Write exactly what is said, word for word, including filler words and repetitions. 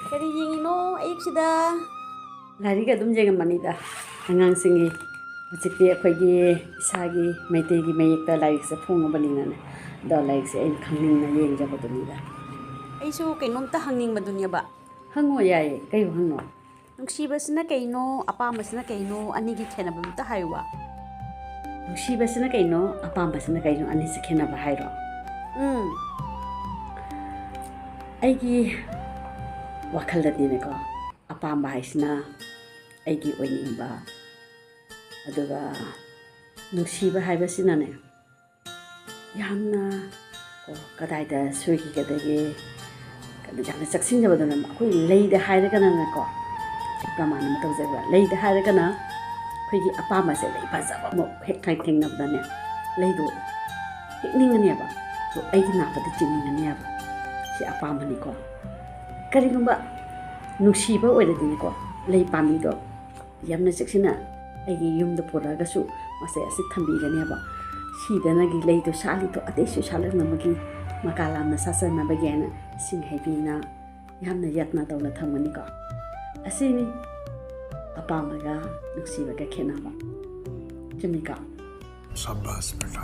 ꯀꯔꯤ ꯌꯦꯡꯉꯤꯅꯣ ꯑꯌꯨꯛꯁꯤꯗ? ꯂꯥꯏꯔꯤꯛ ꯑꯗꯨꯝ ꯌꯦꯡꯉꯝꯕꯅꯤꯗ, ꯑꯉꯥꯡꯁꯤꯡꯒꯤ꯫ ꯍꯧꯖꯤꯛꯇꯤ ꯑꯩꯈꯣꯏꯒꯤ ꯏꯁꯥꯒꯤ ꯃꯩꯇꯩꯒꯤ ꯃꯌꯦꯛꯇ ꯂꯥꯏꯔꯤꯛꯁꯦ ꯐꯣꯡꯉꯕꯅꯤꯅꯅꯦ, ꯑꯗꯣ ꯂꯥꯏꯔꯤꯛꯁꯦ ꯑꯩꯅ ꯈꯪꯅꯤꯡꯅ ꯌꯦꯡꯖꯕꯗꯨꯅꯤꯗ꯫ ꯑꯩꯁꯨ ꯀꯩꯅꯣꯝꯇ ꯍꯪꯅꯤꯡꯕꯗꯨꯅꯦꯕ꯫ ꯍꯪꯉꯣ, ꯌꯥꯏꯌꯦ, ꯀꯩ ꯍꯪꯉꯣ? ꯅꯨꯡꯁꯤꯕꯁꯤꯅ ꯀꯩꯅꯣ, ꯑꯄꯥꯝꯕꯁꯤꯅ ꯀꯩꯅꯣ, ꯑꯅꯤꯒꯤ ꯈꯦꯠꯅꯕ ꯑꯝꯇ ꯍꯥꯏꯌꯨꯕ꯫ ꯅꯨꯡꯁꯤꯕꯁꯤꯅ ꯀꯩꯅꯣ, ꯑꯄꯥꯝꯕꯁꯤꯅ ꯀꯩꯅꯣ, ꯑꯅꯤꯁꯤ ꯈꯦꯠꯅꯕ ꯍꯥꯏꯔꯣ? ꯎꯝ꯫ ꯑꯩꯒꯤ ꯋꯥꯈꯜꯗꯗꯤꯅꯦꯀꯣ, ꯑꯄꯥꯝꯕ ꯍꯥꯏꯁꯤꯅ ꯑꯩꯒꯤ ꯑꯣꯏꯅꯤꯡꯕ, ꯑꯗꯨꯒ ꯅꯨꯡꯁꯤꯕ ꯍꯥꯏꯕꯁꯤꯅꯅꯦ, ꯌꯥꯝꯅ, ꯀꯣ, ꯀꯗꯥꯏꯗ ꯁꯣꯏꯈꯤꯒꯗꯒꯦ, ꯀꯩꯅꯣ, ꯌꯥꯝꯅ ꯆꯦꯛꯁꯤꯟꯖꯕꯗꯨꯅ꯫ ꯑꯩꯈꯣꯏ ꯂꯩꯗ ꯍꯥꯏꯔꯒꯅꯅꯦꯀꯣ, ꯄ꯭ꯔꯃꯥꯟ ꯑꯃ ꯇꯧꯖꯩꯕ, ꯂꯩꯗ ꯍꯥꯏꯔꯒꯅ ꯑꯩꯈꯣꯏꯒꯤ ꯑꯄꯥꯝꯕꯁꯦ, ꯂꯩ ꯐꯖꯕ ꯑꯃ ꯍꯦꯛ ꯊꯦꯡꯅꯕꯗꯅꯦ, ꯂꯩꯗꯣ ꯍꯦꯛꯅꯤꯡꯉꯅꯦꯕ, ꯑꯗꯣ ꯑꯩꯒꯤ ꯅꯥꯛꯇꯗꯤ ꯆꯤꯡꯅꯤꯡꯉꯅꯦꯕ꯫ ꯁꯤ ꯑꯄꯥꯝꯕꯅꯤꯀꯣ꯫ ꯀꯔꯤꯒꯨꯝꯕ ꯅꯨꯡꯁꯤꯕ ꯑꯣꯏꯔꯗꯤꯅꯦꯀꯣ, ꯂꯩ ꯄꯥꯝꯕꯤꯗꯣ ꯌꯥꯝꯅ ꯆꯦꯛꯁꯤꯟꯅ ꯑꯩꯒꯤ ꯌꯨꯝꯗ ꯄꯨꯔꯛꯑꯒꯁꯨ ꯃꯁꯦ ꯑꯁꯤ ꯊꯝꯕꯤꯒꯅꯦꯕ꯫ ꯁꯤꯗꯅꯒꯤ ꯂꯩꯗꯣ ꯁꯥꯠꯂꯤꯗꯣ ꯑꯇꯩꯁꯨ ꯁꯥꯠꯂꯛꯅꯕꯒꯤ, ꯃꯀꯥ ꯂꯥꯝꯅ ꯁꯥꯠꯆꯅꯕꯒꯤ ꯍꯥꯏꯅ ꯏꯁꯤꯡ ꯍꯩꯕꯤꯅ ꯌꯥꯝꯅ ꯌꯠꯅ ꯇꯧꯅ ꯊꯝꯒꯅꯤꯀꯣ꯫ ꯑꯁꯤꯅꯤ ꯑꯄꯥꯝꯕꯒ ꯅꯨꯡꯁꯤꯕꯒ ꯈꯦꯠꯅꯕ꯫ ꯆꯨꯝꯃꯤꯀꯣ? ꯁꯥꯕꯥꯁ ꯕꯦꯇꯥ꯫